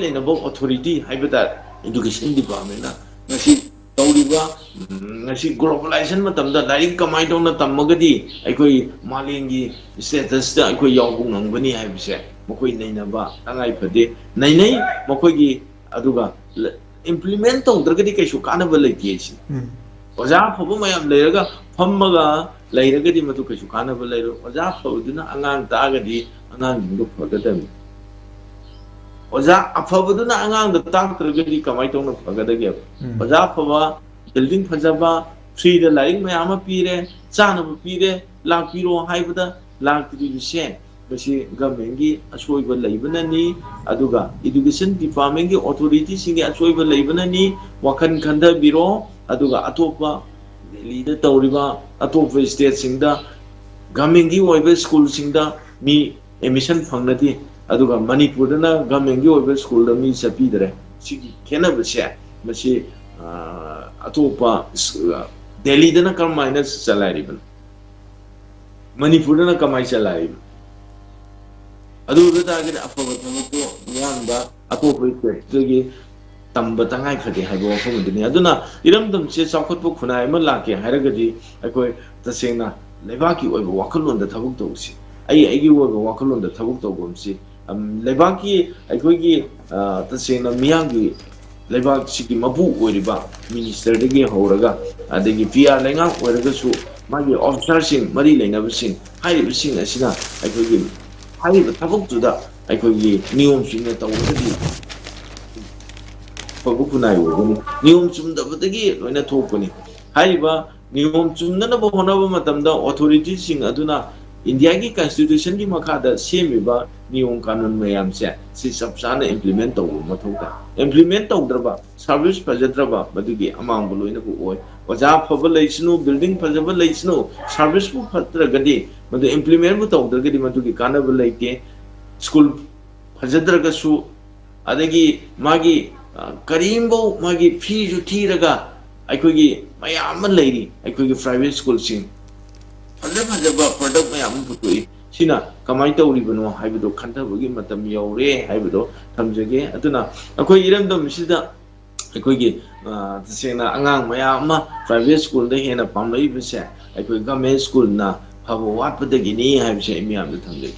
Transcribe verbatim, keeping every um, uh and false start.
ꯂꯩꯅꯕ ꯑꯣꯊꯣꯔꯤꯇꯤ ꯍꯥꯏꯕ ꯇꯥꯔꯦ, ꯏꯗꯨꯀꯦꯁꯟ ꯗꯤꯄꯥꯔꯠꯃꯦꯟꯅ ꯉꯁꯤ ꯇꯧꯔꯤꯕ, ꯎꯝ, ꯉꯁꯤ ꯒ꯭ꯂꯣꯕꯦꯂꯥꯏꯖꯦꯁꯟ ꯃꯇꯝꯗ ꯂꯥꯏꯔꯤꯛ ꯀꯃꯥꯏꯅ ꯇꯧꯅ ꯇꯝꯃꯒꯗꯤ ꯑꯩꯈꯣꯏ ꯃꯥꯂꯦꯝꯒꯤ ꯁ꯭ꯇꯦꯇꯁꯇ ꯑꯩꯈꯣꯏ ꯌꯥꯎꯕ ꯉꯝꯒꯅꯤ ꯍꯥꯏꯕꯁꯦ ꯃꯈꯣꯏ ꯅꯩꯅꯕ ꯇꯉꯥꯏ ꯐꯗꯦ꯫ ꯅꯩꯅꯩ ꯃꯈꯣꯏꯒꯤ, ꯑꯗꯨꯒ ꯏꯝꯄ꯭ꯂꯤꯃꯦꯟ ꯇꯧꯗ꯭ꯔꯒꯗꯤ ꯀꯩꯁꯨ ꯀꯥꯟꯅꯕ ꯂꯩꯇꯦ ꯁꯤ꯫ ꯎꯝ꯫ ꯑꯣꯖꯥ ꯑꯐꯕ ꯃꯌꯥꯝ ꯂꯩꯔꯒ ꯐꯝꯃꯒ ꯂꯩꯔꯒꯗꯤ ꯃꯗꯨ ꯀꯩꯁꯨ ꯀꯥꯟꯅꯕ ꯂꯩꯔꯣꯏ꯫ ꯑꯣꯖꯥ ꯑꯐꯕꯗꯨꯅ ꯑꯉꯥꯡ ꯇꯥꯛꯑꯒꯗꯤ ꯑꯉꯥꯡꯁꯤꯡꯗꯣ ꯐꯒꯗꯕꯅꯤ꯫ ꯑꯣꯖꯥ ꯑꯐꯕꯗꯨꯅ ꯑꯉꯥꯡꯗ ꯇꯥꯛꯇ꯭ꯔꯒꯗꯤ ꯀꯃꯥꯏꯅ ꯇꯧꯅ ꯐꯒꯗꯒꯦꯕ? ꯎꯝ꯫ ꯑꯣꯖꯥ ꯑꯐꯕ, ꯕꯤꯜꯗꯤꯡ ꯐꯖꯕ, ꯐ꯭ꯔꯤꯗ ꯂꯥꯏꯔꯤꯛ ꯃꯌꯥꯝ ꯑꯃ ꯄꯤꯔꯦ, ꯆꯥꯅꯕ ꯄꯤꯔꯦ, ꯂꯥꯛꯄꯤꯔꯣ ꯍꯥꯏꯕꯗ ꯂꯥꯛꯇ꯭ꯔꯤꯕꯁꯦ ꯃꯁꯤ ꯒꯃꯦꯟꯒꯤ ꯑꯁꯣꯏꯕ ꯂꯩꯕꯅꯅꯤ, ꯑꯗꯨꯒ ꯏꯗꯨꯀꯦꯁꯟ ꯗꯤꯄꯥꯔꯠꯃꯦꯟꯒꯤ ꯑꯣꯊꯣꯔꯤꯇꯤꯁꯤꯡꯒꯤ ꯑꯁꯣꯏꯕ ꯂꯩꯕꯅꯅꯤ꯫ ꯋꯥꯈꯜ ꯈꯟꯊꯕꯤꯔꯣ, ꯑꯗꯨꯒ ꯑꯇꯣꯞꯄ ꯗꯦꯜꯂꯤꯗ ꯇꯧꯔꯤꯕ ꯑꯇꯣꯞꯄ ꯁ꯭ꯇꯦꯠꯁꯤꯡꯗ ꯒꯃꯦꯟꯒꯤ ꯑꯣꯏꯕ ꯁ꯭ꯀꯨꯜꯁꯤꯡꯗ ꯃꯤ ꯑꯦꯗꯃꯤꯁꯟ ꯐꯪꯅꯗꯦ, ꯑꯗꯨꯒ ꯃꯅꯤꯄꯨꯔꯗꯅ ꯒꯃꯦꯟꯒꯤ ꯑꯣꯏꯕ ꯁ꯭ꯀꯨꯜꯗ ꯃꯤ ꯆꯠꯄꯤꯗ꯭ꯔꯦ꯫ ꯁꯤꯒꯤ ꯈꯦꯠꯅꯕꯁꯦ ꯃꯁꯤ, ꯑ, ꯑꯇꯣꯞꯄ ꯁ-, ꯗꯦꯜꯂꯤꯗꯅ ꯀꯔꯝꯍꯥꯏꯅ ꯆꯂꯥꯏꯔꯤꯕꯅꯣ? ꯃꯅꯤꯄꯨꯔꯗꯅ ꯀꯃꯥꯏꯅ ꯆꯂꯥꯏꯔꯤꯕꯅꯣ? ꯑꯗꯨ ꯑꯣꯏꯕ ꯇꯥꯔꯒꯗꯤ ꯑꯐꯕ ꯊꯕꯛꯇꯣ ꯃꯤꯌꯥꯝꯗ ꯑꯇꯣꯞꯄ ꯁ꯭ꯇꯦꯠꯇꯒꯤ ꯇꯝꯕ ꯇꯉꯥꯏ ꯐꯗꯦ ꯍꯥꯏꯕ ꯋꯥꯐꯝ ꯑꯗꯨꯅꯤ꯫ ꯑꯗꯨꯅ ꯏꯔꯝꯗꯝꯁꯦ ꯆꯥꯎꯈꯠꯄ ꯈꯨꯟꯅꯥꯏ ꯑꯃ ꯂꯥꯛꯀꯦ ꯍꯥꯏꯔꯒꯗꯤ ꯑꯩꯈꯣꯏ ꯇꯁꯦꯡꯅ ꯂꯩꯕꯥꯛꯀꯤ ꯑꯣꯏꯕ ꯋꯥꯈꯜꯂꯣꯟꯗ ꯊꯕꯛ ꯇꯧꯁꯤ꯫ ꯑꯩ ꯑꯩꯒꯤ ꯑꯣꯏꯕ ꯋꯥꯈꯜꯂꯣꯟꯗ ꯊꯕꯛ ꯇꯧꯕ ꯑꯃꯁꯤ, ꯑꯝ, ꯂꯩꯕꯥꯛꯀꯤ ꯑꯩꯈꯣꯏꯒꯤ, ꯑ, ꯇꯁꯦꯡꯅ ꯃꯤꯌꯥꯝꯒꯤ ꯂꯩꯕꯥꯛꯁꯤꯒꯤ ꯃꯄꯨ ꯑꯣꯏꯔꯤꯕ ꯃꯤꯅꯤꯁꯇꯔꯗꯒꯤ ꯍꯧꯔꯒ, ꯑꯗꯒꯤ ꯄꯤ ꯑꯥꯔ ꯂꯩꯉꯥꯛ ꯑꯣꯏꯔꯒꯁꯨ, ꯃꯥꯒꯤ ꯑꯣꯐꯤꯁꯥꯔꯁꯤꯡ, ꯃꯔꯤ ꯂꯩꯅꯕꯁꯤꯡ, ꯍꯥꯏꯔꯤꯕꯁꯤꯡ ꯑꯁꯤꯅ ꯑꯩꯈꯣꯏꯒꯤ ꯍꯥꯏꯔꯤꯕ ꯊꯕꯛꯇꯨꯗ ꯑꯩꯈꯣꯏꯒꯤ ꯅꯤꯌꯣꯝ ꯆꯨꯝꯅ ꯇꯧꯔꯒꯗꯤ ꯑꯐꯕ ꯈꯨꯟꯅꯥꯏ ꯑꯣꯏꯒꯅꯤ꯫ ꯅꯤꯌꯣꯝ ꯆꯨꯝꯗꯕꯗꯒꯤ ꯂꯣꯏꯅ ꯊꯣꯛꯄꯅꯤ꯫ ꯍꯥꯏꯔꯤꯕ ꯅꯤꯌꯣꯝ ꯆꯨꯝꯅꯅꯕ ꯍꯣꯠꯅꯕ ꯃꯇꯝꯗ ꯑꯣꯊꯣꯔꯤꯇꯤꯁꯤꯡ ꯑꯗꯨꯅ ꯏꯟꯗꯤꯌꯥꯒꯤ ꯀꯟꯁꯇꯤꯇ꯭ꯌꯨꯁꯟꯒꯤ ꯃꯈꯥꯗ ꯁꯦꯝꯃꯤꯕ ꯅꯤꯌꯣꯝ ꯀꯥꯅꯨꯟ ꯃꯌꯥꯝꯁꯦ ꯁꯤ ꯆꯞ ꯆꯥꯅ ꯏꯝꯄ꯭ꯂꯤꯃꯦꯟ ꯇꯧꯕ ꯃꯊꯧ ꯇꯥꯏ꯫ ꯏꯝꯄ꯭ꯂꯤꯃꯦꯟ ꯇꯧꯗ꯭ꯔꯕ, ꯁꯥꯔꯚꯤꯁ ꯐꯖꯗ꯭ꯔꯕ, ꯃꯗꯨꯒꯤ ꯑꯃꯥꯡꯕ ꯂꯣꯏꯅꯕꯨ ꯑꯣꯏ꯫ ꯑꯣꯖꯥ ꯑꯐꯕ ꯂꯩꯁꯅꯨ, ꯕꯤꯜꯗꯤꯡ ꯐꯖꯕ ꯂꯩꯁꯅꯨ, ꯁꯥꯔꯚꯤꯁꯄꯨ ꯐꯠꯇ꯭ꯔꯒꯗꯤ, ꯃꯗꯨ ꯏꯝꯄ꯭ꯂꯤꯃꯦꯟꯕꯨ ꯇꯧꯗ꯭ꯔꯒꯗꯤ ꯃꯗꯨꯒꯤ ꯀꯥꯟꯅꯕ ꯂꯩꯇꯦ꯫ ꯁ꯭ꯀꯨꯜ ꯐꯖꯗ꯭ꯔꯒꯁꯨ, ꯑꯗꯒꯤ ꯃꯥꯒꯤ, ꯑ, ꯀꯔꯤꯝꯐꯧ ꯃꯥꯒꯤ ꯐꯤꯁꯨ ꯊꯤꯔꯒ ꯑꯩꯈꯣꯏꯒꯤ ꯃꯌꯥꯝ ꯑꯃ ꯂꯩꯔꯤ, ꯑꯩꯈꯣꯏꯒꯤ ꯄ꯭ꯔꯥꯏꯚꯦꯠ ꯁ꯭ꯀꯨꯜꯁꯤꯡ ꯐꯖ ꯐꯖꯕ ꯄ꯭ꯔꯗꯛ ꯃꯌꯥꯝ ꯑꯃ ꯄꯨꯊꯣꯛꯏ꯫ ꯁꯤꯅ ꯀꯃꯥꯏꯅ ꯇꯧꯔꯤꯕꯅꯣ ꯍꯥꯏꯕꯗꯣ ꯈꯟꯊꯕꯒꯤ ꯃꯇꯝ ꯌꯧꯔꯦ ꯍꯥꯏꯕꯗꯣ ꯊꯝꯖꯒꯦ꯫ ꯑꯗꯨꯅ ꯑꯩꯈꯣꯏ ꯏꯔꯝꯗꯝꯁꯤꯗ ꯑꯩꯈꯣꯏꯒꯤ, ꯑ, ꯇꯁꯦꯡꯅ ꯑꯉꯥꯡ ꯃꯌꯥꯝ ꯑꯃ private schoolꯗ ꯍꯦꯟꯅ ꯄꯥꯝꯂꯛꯏꯕꯁꯦ ꯑꯩꯈꯣꯏ government schoolꯅ ꯐꯕ ꯋꯥꯠꯄꯗꯒꯤꯅꯤ ꯍꯥꯏꯕꯁꯦ ꯑꯩ ꯃꯌꯥꯝꯗ ꯊꯝꯖꯒꯦ꯫